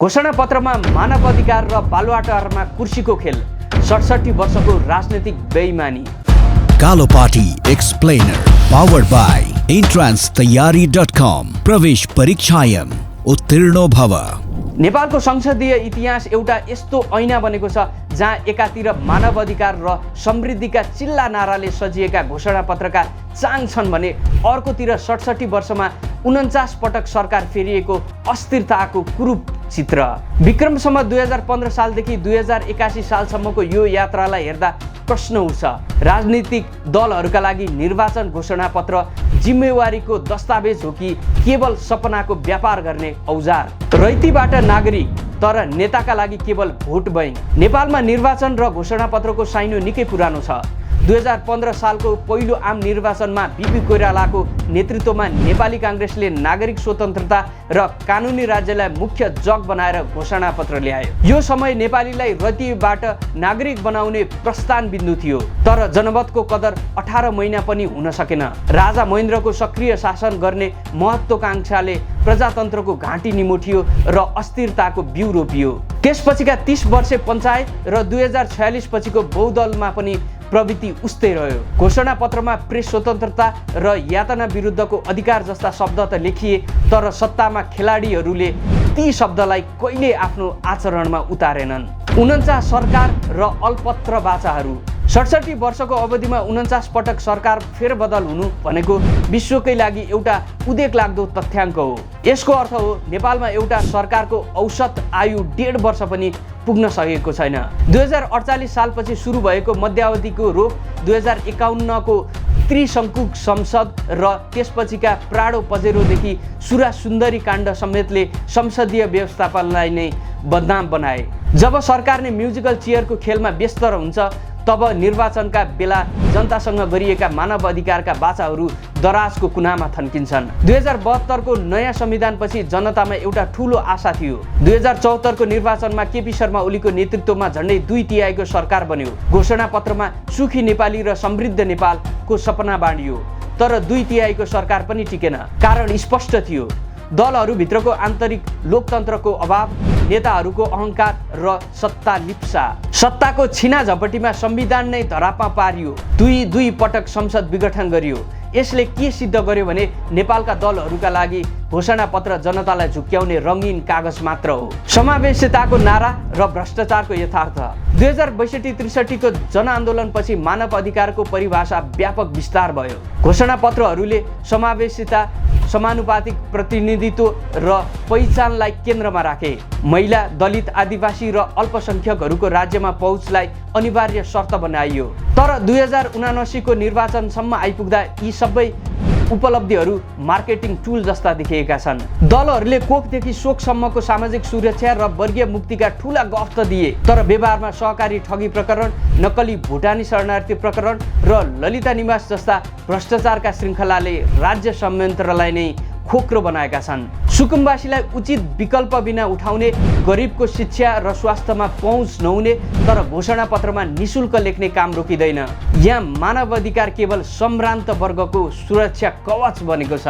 घोषणापत्रमा मानव अधिकार र बालुवाटारमा कुर्सीको खेल, 67 वर्षको राजनीतिक बेइमानी। कालो party explainer powered by entrancetayari.com। प्रवेश परीक्षायम उत्तीर्ण भव। नेपालको संसदीय इतिहास एउटा यस्तो ऐना बनेको छ जहाँ एकातिर मानव अधिकार र समृद्धिका चिल्ला नाराले सजिएका घोषणापत्रका चाङ छन् भने अर्कोतिर 67 वर्षमा 49 पटक सरकार फेरिएको अस्थिरताको कुरूप चित्र। विक्रमसम्म 2015 सालदेखि 2081 सालसम्मको यो यात्रालाई हेर्दा प्रश्न उठ्छ, राजनीतिक दलहरूका लागि निर्वाचन घोषणापत्र जिम्मेवारीको दस्तावेज हो कि केवल सपनाको व्यापार गर्ने औजार? रैतीबाट नागरिक तर नेताका लागि केवल भोट बैंक। नेपालमा निर्वाचन र घोषणापत्रको साइनो निकै पुरानो छ। 2015 सालको पहिलो आम निर्वाचनमा बिपी कोइरालाको नेतृत्वमा नेपाली काङ्ग्रेसले नागरिक स्वतन्त्रता र कानुनी राज्यलाई मुख्य जग बनाएर घोषणापत्र ल्यायो। यो समय नेपालीलाई रैतीबाट नागरिक बनाउने प्रस्थान बिन्दु थियो, तर जनमतको कदर 18 महिना पनि हुन सकेन। राजा महेन्द्रको सक्रिय शासन गर्ने महत्त्वाकांक्षाले प्रजातन्त्रको घाँटी निमोठियो र अस्थिरताको बिउ रोपियो। त्यसपछिका 30 वर्षे पञ्चायत र 2046 पछिको बहुदलमा पनि प्रवृत्ति उस्तै रह्यो। घोषणापत्रमा प्रेस स्वतन्त्रता र यातना विरुद्धको अधिकार जस्ता शब्द त लेखिए, तर सत्तामा खेलाडीहरूले ती शब्दलाई कहिले आफ्नो आचरणमा उतारेनन्। 49 सरकार र अल्पत्र बाचाहरू। 67 वर्षको अवधिमा 49 पटक सरकार फेरबदल हुनु भनेको विश्वकै लागि एउटा उदेक लाग्दो तथ्याङ्क हो। यसको अर्थ हो नेपालमा एउटा सरकारको औसत आयु 1.5 वर्ष पनि पुग्न सकेको छैन। 2048 सालपछि सुरु भएको मध्यावधिको रोग, 2051 को त्रिशङ्कुक संसद र त्यसपछिका प्राडो पजेरोदेखि सुरा सुन्दरी काण्ड समेतले संसदीय व्यवस्थापनलाई नै बदनाम बनाए। जब सरकार नै म्युजिकल चेयरको खेलमा व्यस्त हुन्छ तब निर्वाचनका बेला जनतासँग गरिएका मानव अधिकारका बाचाहरू दराजको कुनामा थन्किन्छन्। 2072 को नयाँ संविधानपछि जनतामा एउटा ठूलो आशा थियो। 2074 को निर्वाचनमा केपी शर्मा ओलीको नेतृत्वमा झन्डै 2/3 सरकार बन्यो। घोषणापत्रमा सुखी नेपाली र समृद्ध नेपालको सपना बाँडियो, तर 2/3 सरकार पनि टिकेन। कारण स्पष्ट थियो, दलहरूभित्रको आन्तरिक लोकतन्त्रको अभाव, नेताहरूको अहङ्कार र सत्ता लिप्सा। सत्ताको छिना झपटीमा संविधान नै धरापमा पारियो। दुई पटक संसद विघटन गरियो। यसले के सिद्ध गर्यो भने नेपालका दलहरूका लागि घोषणापत्र जनतालाई झुक्क्याउने रङ्गीन कागज मात्र हो, समावेशिताको नारा र भ्रष्टाचारको यथार्थ। 2062-63 को जनआन्दोलनपछि मानव अधिकारको परिभाषा व्यापक विस्तार भयो। घोषणापत्रहरूले समावेशिता, समानुपातिक प्रतिनिधित्व र पहिचानलाई केन्द्रमा राखे। महिला, दलित, आदिवासी र अल्पसङ्ख्यकहरूको राज्यमा पहुँचलाई अनिवार्य शर्त बनाइयो। तर 2079 को निर्वाचनसम्म आइपुग्दा यी सबै उपलब्धिहरू मार्केटिङ टुल जस्ता देखिएका छन्। दलहरूले कोखदेखि शोकसम्मको सामाजिक सुरक्षा र वर्गीय मुक्तिका ठूला गफ त दिए, तर व्यवहारमा सहकारी ठगी प्रकरण, नक्कली भुटानी शरणार्थी प्रकरण र ललिता निवास जस्ता भ्रष्टाचारका श्रृङ्खलाले राज्य संयन्त्रलाई नै खोक्रो बनाएका छन्। सुकुम्बासीलाई उचित विकल्प बिना उठाउने, गरिबको शिक्षा र स्वास्थ्यमा पहुँच नहुने, तर घोषणापत्रमा निशुल्क लेख्ने काम रोकिँदैन। यहाँ मानव अधिकार केवल सम्भ्रान्त वर्गको सुरक्षा कवच बनेको छ।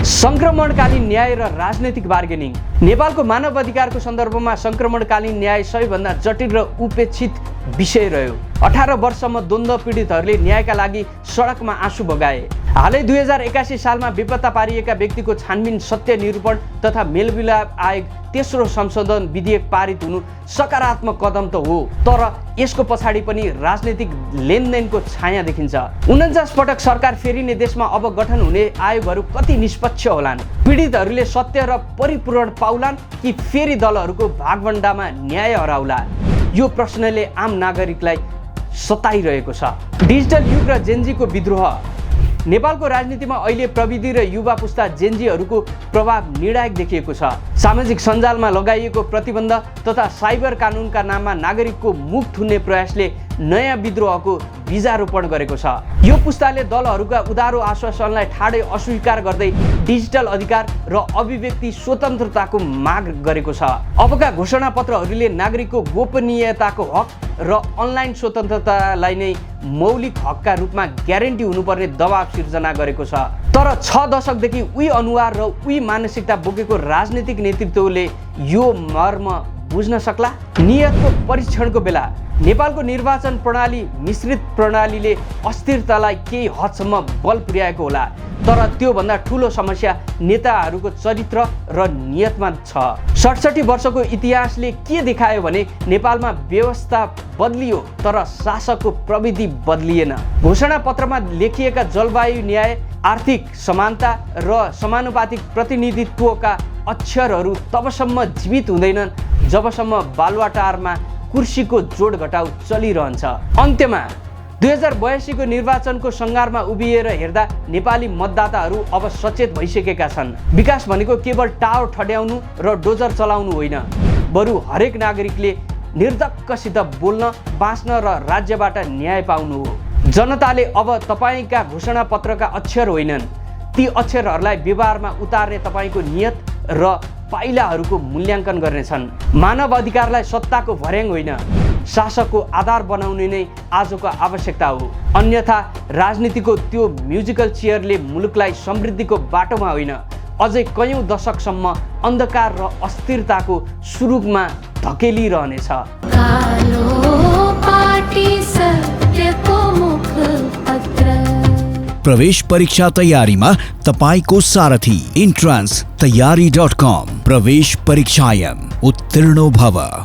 सङ्क्रमणकालीन न्याय र राजनैतिक बार्गेनिङ। नेपालको मानव अधिकारको सन्दर्भमा सङ्क्रमणकालीन न्याय सबैभन्दा जटिल र उपेक्षित विषय रह्यो। 18 वर्षसम्म द्वन्द्व पीडितहरूले न्यायका लागि सडकमा आँसु बगाए। हालै 2081 सालमा बेपत्ता पारिएका व्यक्तिको छानबिन, सत्य निरूपण तथा मेलमिलाप आयोग तेस्रो संशोधन विधेयक पारित हुनु सकारात्मक कदम त हो, तर यसको पछाडि पनि राजनीतिक लेनदेनको छाया देखिन्छ। 49 पटक सरकार फेरिने देशमा अब गठन हुने आयोगहरू कति निष्पक्ष होलान्? पीडितहरूले सत्य र परिपूर्ण पाउलान् कि फेरि दलहरूको भागभण्डामा न्याय हराउला? यो प्रश्नले आम नागरिकलाई सताइरहेको छ। डिजिटल युग र जेनजीको विद्रोह। नेपालको राजनीतिमा अहिले प्रविधि र युवा पुस्ता जेनजीहरूको प्रभाव निर्णायक देखिएको छ। सामाजिक सञ्जालमा लगाइएको प्रतिबन्ध तथा साइबर कानुनका नाममा नागरिकको मुख थुन्ने प्रयासले नयाँ विद्रोहको बीजारोपण गरेको छ। यो पुस्ताले दलहरूका उदारो आश्वासनलाई ठाडै अस्वीकार गर्दै डिजिटल अधिकार र अभिव्यक्ति स्वतन्त्रताको माग गरेको छ। अबका घोषणापत्रहरूले नागरिकको गोपनीयताको हक र अनलाइन स्वतन्त्रतालाई नै मौलिक हकका रूपमा ग्यारेन्टी हुनुपर्ने दबाव सिर्जना गरेको छ। तर 6 दशकदेखि उही अनुहार र उही मानसिकता बोकेको राजनीतिक नेतृत्वले यो मर्म बुझ्न सक्ला? नियतको परीक्षणको बेला नेपालको निर्वाचन प्रणाली मिश्रित प्रणालीले अस्थिरतालाई केही हदसम्म बल पुर्याएको होला, तर त्योभन्दा ठुलो समस्या नेताहरूको चरित्र र नियतमा छ। 67 वर्षको इतिहासले के देखायो भने नेपालमा व्यवस्था बदलियो तर शासकको प्रविधि बदलिएन। घोषणा पत्रमा लेखिएका जलवायु न्याय, आर्थिक समानता र समानुपातिक प्रतिनिधित्वका अक्षरहरू तबसम्म जीवित हुँदैनन् जबसम्म बालुवाटारमा कुर्सीको जोड घटाउ चलिरहन्छ। अन्त्यमा 2082 को निर्वाचनको सङ्घारमा उभिएर हेर्दा नेपाली मतदाताहरू अब सचेत भइसकेका छन्। विकास भनेको केवल टावर ठड्याउनु र डोजर चलाउनु होइन, बरु हरेक नागरिकले निर्धक्कसित बोल्न, बाँच्न र राज्यबाट न्याय पाउनु हो। जनताले अब तपाईँका घोषणा पत्रका अक्षर होइनन्, ती अक्षरहरूलाई व्यवहारमा उतार्ने तपाईँको नियत र पाइलाहरूको मूल्याङ्कन गर्नेछन्। मानव अधिकारलाई सत्ताको भर्याङ होइन, शासकको आधार बनाउने नै आजको आवश्यकता हो। अन्यथा राजनीतिको त्यो म्युजिकल चेयरले मुलुकलाई समृद्धिको बाटोमा होइन, अझै कयौँ दशकसम्म अन्धकार र अस्थिरताको सुरुङमा धकेलिरहनेछ। प्रवेश परीक्षा तयारीमा तपाईको सारथी इन्ट्रान्स तयारी.com। प्रवेश परीक्षायम उत्तीर्ण भव।